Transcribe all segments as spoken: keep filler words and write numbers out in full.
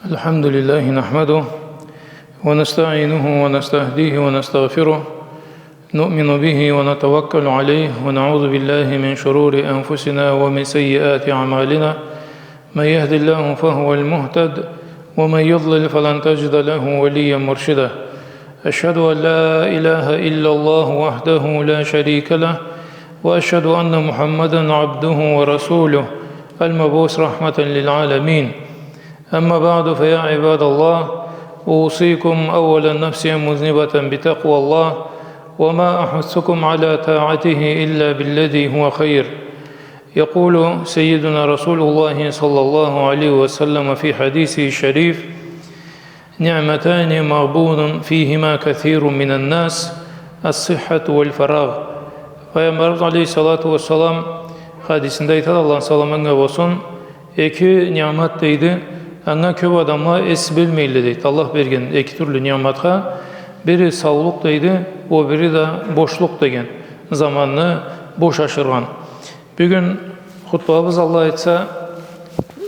الحمد لله نحمده ونستعينه ونستهديه ونستغفره، نؤمن به ونتوكل عليه، ونعوذ بالله من شرور أنفسنا ومن سيئات أعمالنا. من يهد الله فهو المهتد، ومن يضلل فلن تجد له وليا مرشدا. أشهد أن لا إله إلا الله وحده لا شريك له، وأشهد أن محمدا عبده ورسوله، المبعوث رحمة للعالمين. أما بعد، فيا عباد الله، أوصيكم أولا نفسي مذنبة بتقوى الله، وما أحثكم على طاعته إلا بالذي هو خير. يقول سيدنا رسول الله صلى الله عليه وسلم في حديثه الشريف: نعمتان مغبون فيهما كثير من الناس: الصحة والفراغ. Файгъамбарыбыз алейхиссалату уассалам хадисинде айтады, Аллахны саламы анга болсун, эки ниъмат, дейди, анга кёп адамла эс бёлмейле, дейди. Аллах берген эки тюрлю ниъматха, бири саулукъ, дейди, ол бири да бошлукъ деген, заманны бош ашыргъан. Бюгюн хутбабыз, Аллах айтса,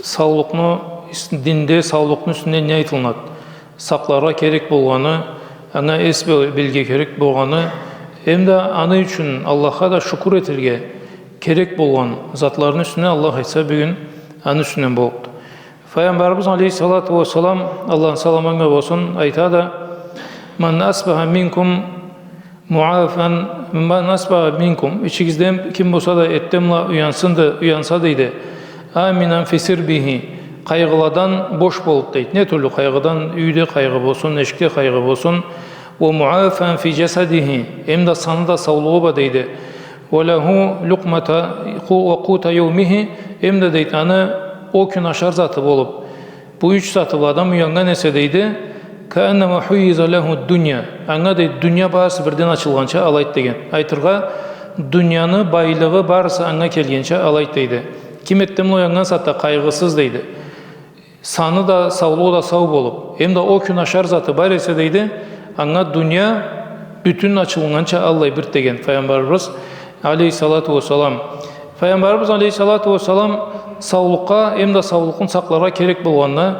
саулукъну, динде саулукъну юсюнден не айтылынады? Сакъларгъа керек болгъаны, анга эс бел-, белге керек болгъаны, эм да аны ючюн Аллахха да шукур этерге керек болгъан затларыны юсюнден, Аллах айтса, бюгюн аны юсюнден боллукъду. Файгъамбарыбыз алейхиссалату уассалам, Аллахны саламы анга болсун, айтады: من أصبح منكم معافى، من أصبح منكم, ичигизден ким болса да эртден бла уянсын да, уянса, дейди, آمنا في سربه, къайгъыладан бош болуп, дейди. Не тюрлю къайгъыдан, юйде къайгъы болсун, эшикде къайгъы болсун. ومعافى في جسده, эм да саны да саулугъу бла, дейди. وله لقمة، وقوت يومه, эм да, дейди, аны ол кюн ашар заты болуп, бу юч заты бла адам уяннган эсе, дейди, كأنما حيزت له الدنيا. Анга, дейди, дуния барысы бирден ачылгъанча алайды деген. Айтыргъа, дунияны байлыгъы барысы анга келгенча алайды, дейди. Ким эртден бла уяннган сагъатда къайгъысыз, дейди, саны да, саулугъу да сау болуп, эм да ол кюн ашар заты бар эсе, дейди, анга дуния бютюн ачылыннганча аллай бирди деген Файгъамбарыбыз алейхиссалату уассалам. Файгъамбарыбыз алейхиссалату уассалам саулукъгъа, эм да саулукъну сакъларгъа керек болгъанына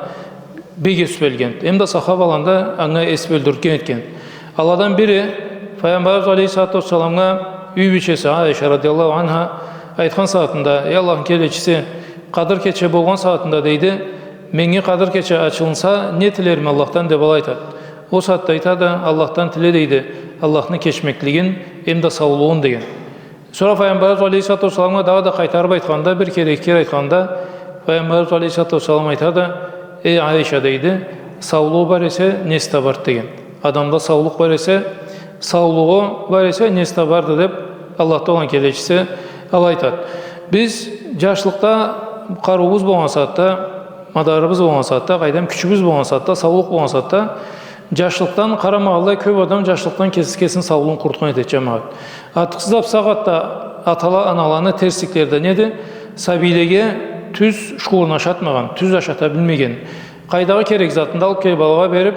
бек эс бёлген, эм да сахабаланы да анга эс бёлдюрген этген. Аладан бири Файгъамбарыбыз алейхиссалату уассаламгъа юй бийчеси Айша радияллаху анха айтхан сагъатында: «Эй Аллахны келечиси, Къадыр кече болгъан сагъатында, — дейди, — меннге Къадыр кече ачылынса, не тилерим Аллахдан?» — деп алай айтады. Ол сагъатда айтады: «Аллахдан тиле, — дейди, — Аллахны кечмеклигин, эм да саулугъун», — деген. Сора Файгъамбарыбыз алейхиссалату уассаламгъа дагъыда къайтарып айтханда, бир кере, эки кере айтханда, Файгъамбарыбыз алейхиссалату уассалам айтады: «Эй Айша, — дейди, — саулугъу бар эсе, неси да барды», — деген. Адамда саулукъ бар эсе, саулугъу бар эсе, неси да барды деп, Аллах Тааланы келечиси алай айтады. Биз джашлыкъда, къарыуубуз болгъан сагъатда, мадарыбыз болгъан сагъатда, къайдам, кючюбюз болгъан сагъатда, саулукъ болгъан сагъатда, джашлыкъдан къарамагъанлай кёп адам джашлыкъдан кеси кесини саулугъун къурутхан этеди, джамагъат. Артыкъсыз да бусагъатда атала, аналаны терсликлери да неди? Сабийлеге тюз шуурну ашатмагъан, тюз ашата билмеген. Къайдагъы керек затын да алып келип алагъа берип,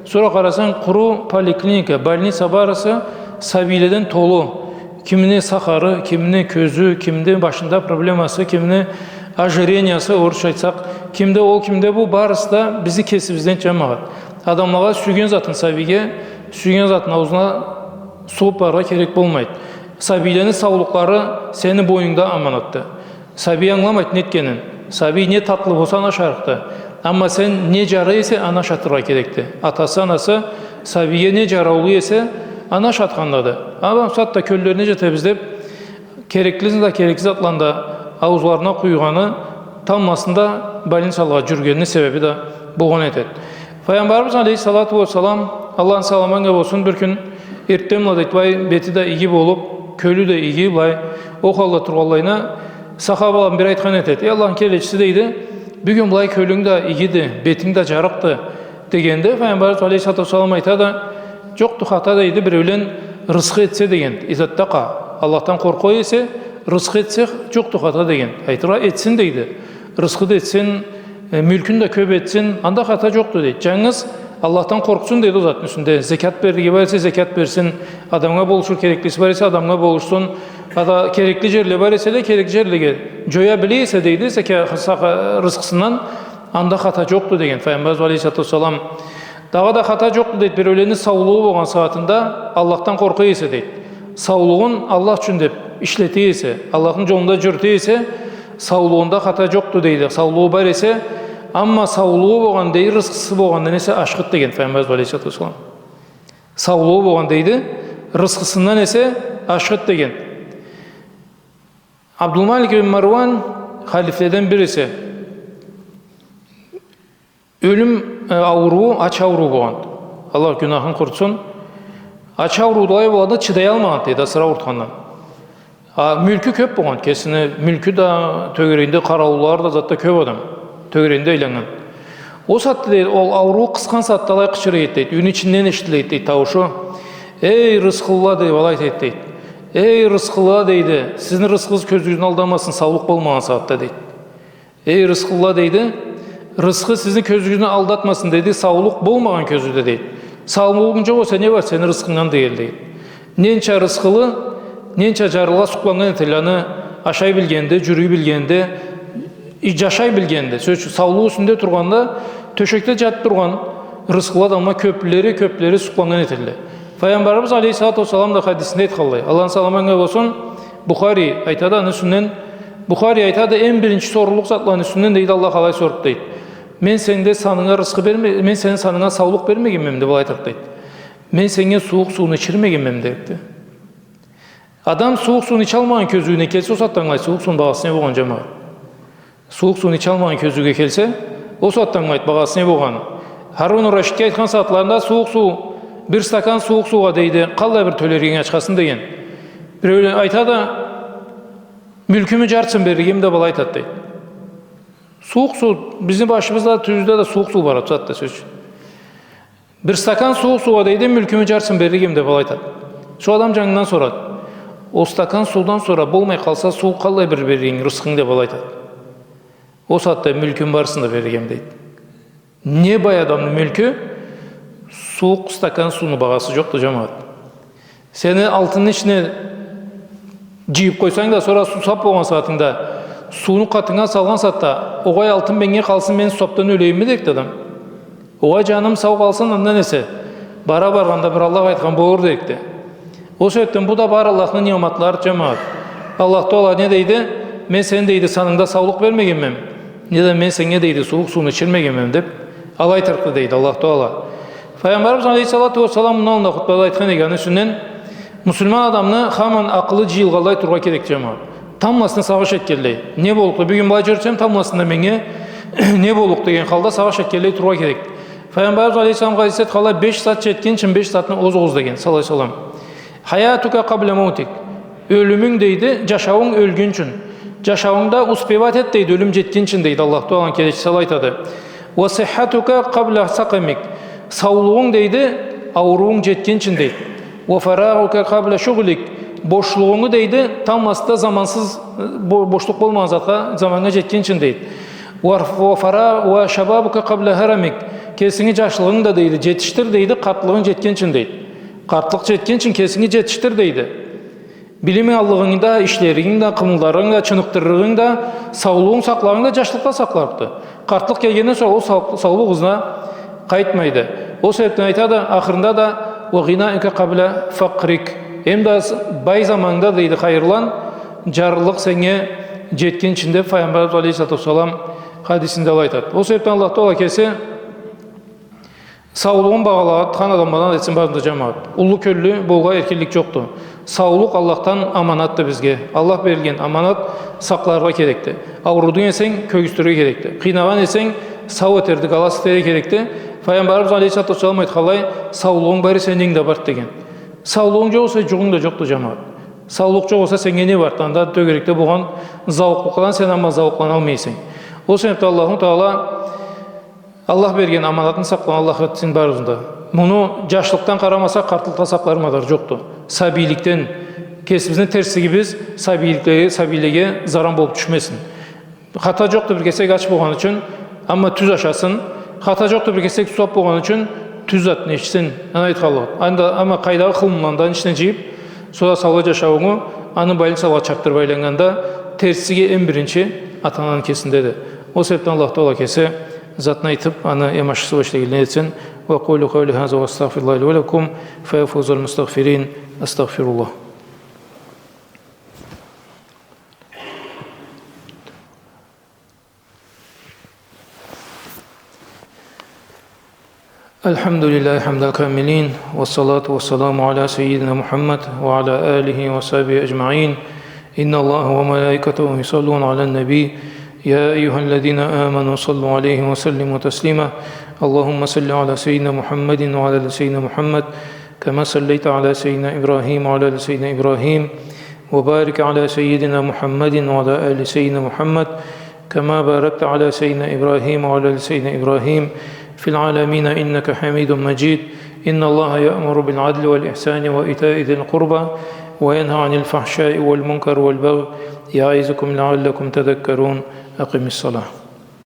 сора къарасанг, къуру поликлиника, больница барысы сабийледен толу. Кимини сахары, кимини кёзю, кимини башында проблемасы, кимини ожирениясы, орусча айтсакъ, кимде ол, кимде бу, барысы да бизни кесибизден, джамагъат. Адамлагъа сюйген затын сабийге, сюйген затын аузуна сугъуп барыргъа керек болмайды. Сабийлени саулукълары сени бойнунгда аманатды. Сабий ангыламайды не этгенин. Сабий не татлы болса, аны ашарыкъды. Амма сен не джарай эсе, аны ашатыргъа керекди. Атасы, анасы сабийге не джараулу эсе, аны ашатхандады. Адам сагъатда кёллерине джетебиз деп, керекли да, керексиз затланы да аузларына къуйгъаны, тамбласында больницалагъа джюрюгенини себеби да болгъан этеди. Файгъамбарыбыз алейхиссалату уассалам, Аллахны саламы анга болсун, бир кюн эртден бла, дейди, былай бети да иги болуп, кёлю да иги, былай ол халда тургъанлайына, сахабаланы бири айтхан этеди: «Эй Аллахны келечиси, — дейди, — бюгюн былай кёлюнг да игиди, бетинг да джарыкъды», — дегенде, Файгъамбарыбыз алейхиссалату уассалам айтады: «Джокъду хата, — дейди, — биреулен рысхы этсе, — деген, — إذا اتقى, Аллахдан къоркъа эсе, рысхы этсе, джокъду хата», — деген. Айтыргъа, этсин, дейди. Рысхы да этсин, э, мюлкюн да кёп этсин, анда хата джокъду, дейди. Джангыз Аллахдан къоркъсун, дейди, ол затны юсюнде. Зекят берирге бар эсе, зекят берсин, адамгъа болушур кереклиси бар эсе, адамгъа болушсун. Ада керекли джерле бар эсе да, керекли джерлеге джоя биле эсе, дейди, зека-, саха-, рысхысындан, Анда хата джокъду деген Файгъамбарыбыз алейхиссалату уассалам. Дагъыда хата джокъду дейди, биреулени саулугъу болгъан сагъатында Аллахдан къоркъа эсе дейди. Саулугъун Аллах ючюн деб ишлете эсе, Аллахны джолунда джюрюте эсе, саулугъунда хата джокъду дейди. Саулугъу бар эсе, амма саулугъу болгъан дейди, рысхысы болгъандан эсе ашхыды деген Файгъамбарыбыз алейхиссалату уассалам. Саулугъу болгъан дейди, рысхысындан эсе ашхыды деген. Абдулмалик ибн Марван халифледен бириси. Ёлюм, э, ауруу, ач ауруу болгъан. Аллах гюнахын къурутсун. Ач ауруу да алай болады, чыдаялмагъан дейди, асыры аурутхандан. А мюлкю кёб болгъан, кесини мюлкю да, тёгерегинде къараууллары да, зат да кёб адам. Тёгерегинде айланнган. Ол сагъатда дейди, ол ауруу къысхан сагъатда алай къычыра эди дейди. Юйню ичинден эшитиле эди дейди тауушу. Эй, рысхылыла дейди, алай эди дейди. Эй, рысхылыла дейди, сизни рысхыгъыз кёзюгюзню алдамасын, саулукъ болмагъан сагъатда дейди. Эй, рысхылыла дейди, рысхы сизни кёзюгюзню алдатмасын дейди, саулукъ болмагъан кёзюуде дейди. Саулугъунг джокъ эсе, не бар сени рысхынгдан дегенлей дейди. Ненча рысхылы, ненча джарлыла сукъланнган этелле, аны ашай билгенде, джюрюй билгенде, и, джашай билгенде. Сёз ючюн, саулугъу юсюнде тургъанда, тёшекде джатыб тургъан рысхылы адамла кёблери, кёблери сукъланнган этелле. Файгъамбарыбыз алейхиссалату уассалам да хадисинде айтханлай, Аллахны саламы анга болсун, Бухари айтады, аны юсюнден, Бухари айтады, эм биринчи соруллукъ затланы юсюнден дейди, Аллах алай сорду дейди. Мен сенде санынга рысхы берме-, мен сени санынга саулукъ бермегенмеми деб алай айтады дейди. Мен сеннге сууукъ сууну ичирмегенмеми дебди. Адам сууукъ сууну ичалмагъан кёзюуюне келсе, ол сагъатда ангылайды сууукъ сууну багъасы не болгъан, джамагъат. Сууукъ сууну ичалмагъан кёзюуге келсе, ол сагъатда ангылайды багъасы не болгъан. Харун Рашидге айтхан сагъатларында сууукъ суу, бир стакан сууукъ суугъа дейди, къаллай бир тёлерге ачхасын деген. Биреулен айтады, мюлкюмю джартысын берлигеми деб алай айтады дейди. Сууукъ суу, бизни башыбызда, тюбюбюзде да сууукъ суу бар, ол сагъатда сёз ючюн. Бир стакан сууукъ суугъа дейди, мюлкюмю джартысын берлигеми деб алай айтады. Сора адам джангындан сорады. Ол стакан суудан сора болмай къалса, суу къаллай бир берлигинг, рысхынг деб алай айтады. Ол сагъатда мюлкюм барысын да берлигеми дейди. Не бай адамны мюлкю, сууукъ стакан сууну багъасы джокъду, джамагъат. Сени алтынны ичине джыйыб къойсанг да, сора сусаб болгъан сагъатынгда, сууну къатынга салгъан сагъатда, огъай, алтын меннге къалсын, мен сусабдан ёлейимми дерикди адам. Огъай, джаным сау къалсын, андан эсе, бара баргъанда бир Аллах айтхан болур дерикди. Ол себебден бу да бары Аллахны ниъматлары, джамагъат. Аллах Таала не дейди? Мен сени, дейди, санынгда саулукъ бермегенмеми, не да мен сеннге, дейди, сууукъ сууну ичирмегенмеми деб, алай айтырыкъды, дейди Аллах Таала. Файгъамбарыбыз алейхиссалату уассалам мындан алда хутбада айтхан эди, аны юсюнден, муслиман адамны хаман акъылы джыйылгъанлай тургъа керек, джамагъат. Тамбласына сагъыш этгенлей. Не боллукъду? Бюгюн былай джюрюсем, тамбласында меннге не боллукъду деген халда сагъыш этгенлей тургъа керек. Файгъамбарыбыз алейхиссалам хадисде айтханлай, беш зат джетгинчи, беш затны озугъуз деген, саллаллаху алейхи ва саллам. Хаятука къабля маутик. Ёлюмюнг, дейди, джашауунг ёлгюнчюн. Джашауунг да успевать эт, дейди, ёлюм джетгинчи, дейди, Аллах Тааланы келечиси алай айтады. Ва сиххатука къабля сакъамик. Саулугъунг, дейди, аурууунг джетгинчи, дейди. Ва фарагъука къабля шугълик. Бошлугъунгу, дейди, тамбласында замансыз, бо-, бошлукъ болмагъан затха, заманнга джетгинчи, дейди. Ва, ва фара-, ва шабабука къабля харамик. Кесинги джашлыгъынгы да, дейди, джетишдир, дейди, къартлыгъынг джетгинчи, дейди. Къартлыкъ джетгинчи кесинги джетишдир, дейди. Билим аллыгъынгы да, ишлеринги да, къымылдарынгы да, чыныкъдырырыгъынг да, саулугъунг сакълагъанынг да джашлыкъда сакъларыкъды. Къартлыкъ келгенден сора ол сау-, саулукъ ызына къайтмайды. Ол себебден айтады, ахырында да, ва гъинаика къабля факърик. Эм да с-, бай заманында, дейди, хайырлан, джарлылыкъ сеннге джетгинчи деб Файгъамбарыбыз алейхиссалату уассалам хадисинде алай айтады. Ол себебден Аллах Таала кеси саулугъун багъалатхан адамладан этсин барыбызны да, джамагъат. Уллу кёллю болургъа эркинлик джокъду. Саулукъ Аллахдан аманатды бизге. Аллах берген аманат, сакъларгъа керекди. Аурудунг эсенг, кёргюзтюрге керекди. Къыйнагъан эсенг, сау этерди, халас этерге керекди. Файгъамбарыбыз алейхиссалату уассалам айтханлай, саулугъунг бар эсе, ненг да барды деген. Саулугъунг джокъ эсе, джугъунг да джокъду, джамагъат. Саулукъ джокъ эсе, сеннге не барды? Анда тёгерекде болгъан зауукълукъдан сен аман зауукъланалмай эсенг. Ол себебден Аллаху Таала Аллах берген аманатны сакъларгъа Аллах этсин барыбызны да. Муну джашлыкъдан къарамасакъ, къартлыкъда сакълар мадар джокъду. Сабийликден, кесибизни терслигибиз сабийликлеге, сабийлеге заран болуб тюшмесин. Хата джокъду бир кесек ач болгъаны ючюн, амма тюз ашасын. Хата джокъду бир кесек сусаб болгъаны ючюн, тюз затны ичсин. Аны айтханлыкъ. Анда, амма къайдагъы хылымланы да ичине джыйыб, сора саулай джашауунгу, аны больницалагъа чабдырыб айланнганда, терслиги эм биринчи ата-ананы кесиндеди. Ол себебден Аллах Таала кеси Затны айтып, аны ямашсыз бла ишлегенледен этсин. وأقول قولي هذا وأستغفر الله لي ولكم، فيا فوز المستغفرين. أستغفر الله. الحمد لله حمد الكاملين، والصلاة والسلام على سيدنا محمد وعلى آله وصحبه أجمعين. إن الله وملائكته يصلون على النبي، يا أيها الذين آمنوا صلوا عليه وسلموا تسليما. اللهم صل على سيدنا محمد وعلى آل سيدنا محمد، كما صليت على سيدنا إبراهيم وعلى آل سيدنا إبراهيم، وبارك على سيدنا محمد وعلى آل سيدنا محمد، كما باركت على سيدنا إبراهيم وعلى آل سيدنا إبراهيم في العالمين إنك حميد مجيد. إن الله يأمر بالعدل والإحسان وإيتاء ذي القربى وينهى عن الفحشاء والمنكر والبغي يعظكم لعلكم تذكرون. أقم الصلاة.